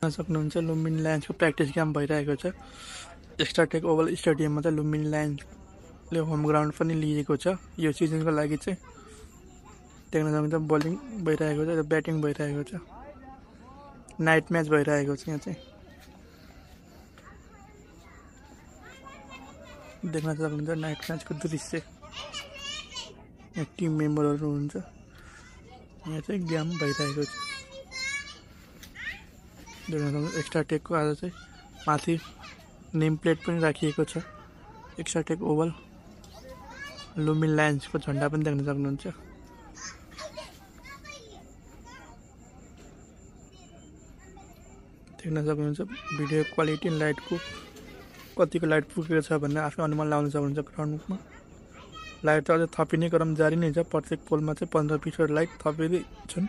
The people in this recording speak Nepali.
सक्नुहुन्छ लुम्बिनी लायन्सको प्र्याक्टिस क्याम्प भइरहेको छ। एक्स्ट्राटेक ओभल स्टेडियममा चाहिँ लुम्बिनी लायन्सले होम ग्राउन्ड पनि लिएको छ यो सिजनको लागि चाहिँ। देख्न सक्नुहुन्छ बलिङ भइरहेको छ, ब्याटिङ भइरहेको छ, नाइट म्याच भइरहेको छ। यहाँ चाहिँ देख्न सक्नुहुन्छ नाइट म्याचको दृश्य। यहाँ टिम मेम्बरहरू हुन्छ। यहाँ चाहिँ गेम भइरहेको छ। देख्न सक्नुहुन्छ एक्स्ट्राटेकको आज चाहिँ माथि नेम प्लेट पनि राखिएको छ। एक्स्ट्राटेक ओभल लुम्बिनी लायन्सको झन्डा पनि देख्न सक्नुहुन्छ। देख्न सक्नुहुन्छ भिडियो क्वालिटी लाइटको कतिको लाइट पुगेको छ भन्ने आफ्नो अनुमान लगाउन सक्नुहुन्छ। ग्राउन्डमा लाइट अझै थपिने क्रम जारी नै छ। प्रत्येक पोलमा चाहिँ 15-20 लाइट थपिँदै छन्।